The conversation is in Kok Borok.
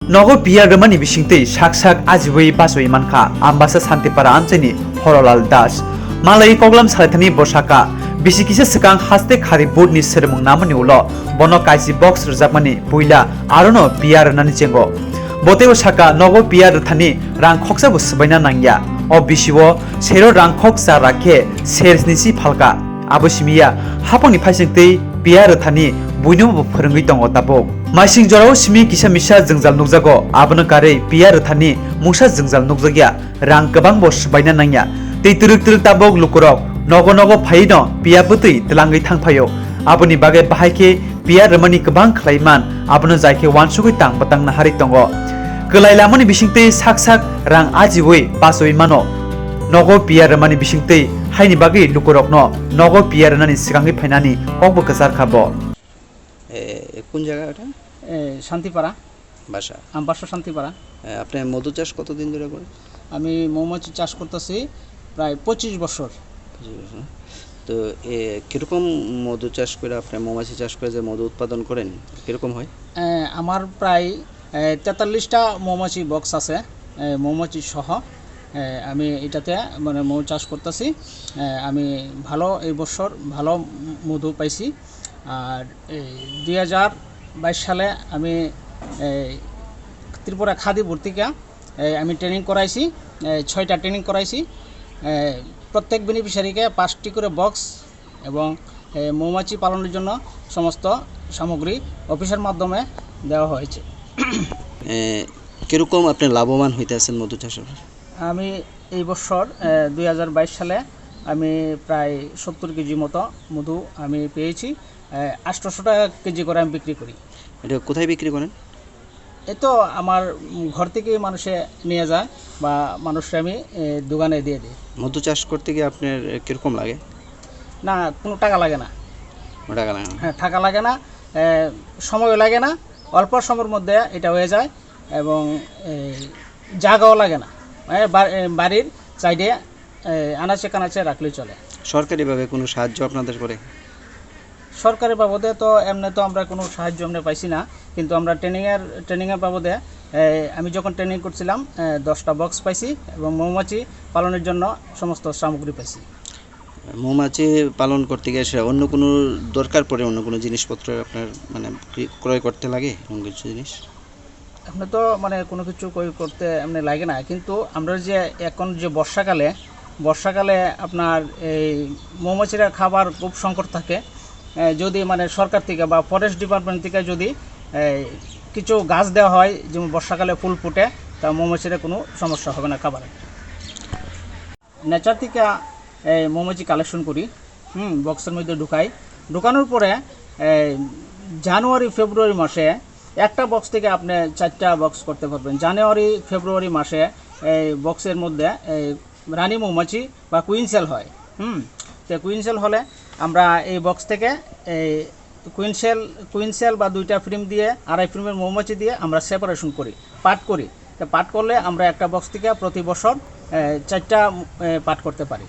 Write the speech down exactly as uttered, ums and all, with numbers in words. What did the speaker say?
Nogo piya rwmani bisingtwi sak sak ajiwi bachwi mankha Ambasa Santipara amchaini Horolal Das. Malai koklam salaithani bo sakha, bisi kisa swkang haste khari board ni srwmung namani ulo bono kaisi box rwjakmani puila arono piya rwnani chengo. Bo teibo sakha, nogo piya rwthani rang khoksa bo swbaina nangya. O bisio sero rang khoksa rakhe ser sni si phalka. Abo simi ya, hapangni phaising tei piya rwthani buinobo bo phwrwngwi tongo tabuk. Maising jorao simi kisa misa jwngjal nukjago, abono karwi piya rwthani mungsa jwngjal nukjakya, rang kwbangbo swbaina nangya. Tei twrwk twrwk tabuk lukurok nogo nogo phaino piya bwtwi twlangwi thangphaio. Aboni bagwi bahai khe piya rwmani kwbang khlai man, abono jai khe uansugwi tang bwtang naharwi tongo. Kwlai lamani bisingtwi sak sak rang ajiwi bachwi mano. Nogo piya rwmani bisingtwi haini bagwi lukurokno nogo piya rwnani swkangwi phainani kokbo kwchar kha bo. এ, কোন জায়গা ওটা? এ, শান্তিপাড়া। বাসা? আমার বাসা শান্তিপাড়া। এ, আপনি মধু চাষ কতদিন ধরে করেন? আমি মৌমাছি চাষ করতেছি প্রায় পঁচিশ বছর। পঁচিশ বছর। তো, এ, কিরকম মধু চাষ করে, আপনি মৌমাছি চাষ করে যে মধু উৎপাদন করেন, কিরকম হয়? এ, আমার প্রায়, এ, তেতাল্লিশটা মৌমাছি বক্স আছে, এ, মৌমাছি সহ। এ, আমি এটাতে, মানে, মৌ চাষ করতেছি। এ, আমি ভালো, এই বছর ভালো মধু পাইছি। আর এই দুই হাজার বাইশ সালে আমি এই ত্রিপুরা খাদি বোর্ড থেকে, এই আমি ট্রেনিং করাইছি, এই ছয়টা ট্রেনিং করাইছি। এই প্রত্যেক বেনিফিশিয়ারিকে পাঁচটি করে বক্স এবং এই মৌমাছি পালনের জন্য সমস্ত সামগ্রী অফিসের মাধ্যমে দেওয়া হয়েছে। এ, কিরকম আপনি লাভবান হইতে আছেন মধু চাষে? আমি এই বছর, এ, দুই হাজার বাইশ সালে আমি প্রায় সত্তর কেজি মতো মধু আমি পেয়েছি। এ, আটশোশো টাকা কেজি করে আমি বিক্রি করি। এটা কোথায় বিক্রি করেন? এ তো আমার, উম, ঘর থেকেই মানুষে নিয়ে যায় বা মানুষকে আমি, এ, দোকানে দিয়ে দিই। মধু চাষ করতে গিয়ে আপনার, এ, কিরকম লাগে? না, কোনো টাকা লাগে না। কোনো টাকা লাগে না? হ্যাঁ, টাকা লাগে না, এ, সময়ও লাগে না, অল্প সময়ের মধ্যে এটা হয়ে যায় এবং, এ, জায়গাও লাগে না। মানে বা-, এ, বাড়ির সাইডে, এ, আনাচে কানাচে রাখলেই চলে। সরকারিভাবে কোনো সাহায্য আপনাদের করে? সরকারি বাবদে তো এমনি তো আমরা কোনো সাহায্য এমনি পাইছি না, কিন্তু আমরা ট্রেনিংয়ের, ট্রেনিংয়ের বাবদে, এ, আমি যখন ট্রেনিং করছিলাম, এ, দশটা বক্স পাইছি এবং মৌমাছি পালনের জন্য সমস্ত সামগ্রী পাইছি। মৌমাছি পালন করতে গিয়ে সে অন্য কোনো দরকার পড়ে, অন্য কোনো জিনিসপত্র আপনার, মানে, কি-, ক্রয় করতে লাগে, এমন কিছু জিনিস? আপনি তো, মানে, কোনো কিছু ক্রয় করতে এমনি লাগে না, কিন্তু আমরা যে এখন যে বর্ষাকালে, বর্ষাকালে আপনার এই মৌমাছিরা খাবার খুব সংকট থাকে। এ, যদি, মানে, সরকার থেকে বা ফরেস্ট ডিপার্টমেন্ট থেকে যদি, এ, কিছু গাছ দেওয়া হয়, যেমন বর্ষাকালে ফুল ফুটে, তা মৌমাছিরা কোনো সমস্যা হবে না খাবারে। নেচার থেকে এই মৌমাছি কালেকশন করি, হুম, বক্সের মধ্যে ঢুকাই। ঢুকানোর পরে এই জানুয়ারি ফেব্রুয়ারি মাসে একটা বক্স থেকে আপনি চারটা বক্স করতে পারবেন। জানুয়ারি ফেব্রুয়ারি মাসে এই বক্সের মধ্যে এই রানী মৌমাছি বা কুইন সেল হয়, হুম, তো কুইন সেল হলে আমরা এই বক্স থেকে এই কুইন সেল, কুইন সেল বা দুইটা ফ্রেম দিয়ে, আড়াই ফ্রেমের মৌমাছি দিয়ে আমরা সেপারেশন করি, পার্ট করি। তো পার্ট করলে আমরা একটা বক্স থেকে প্রতি বছর, এ, চারটা, এ, পার্ট করতে পারি।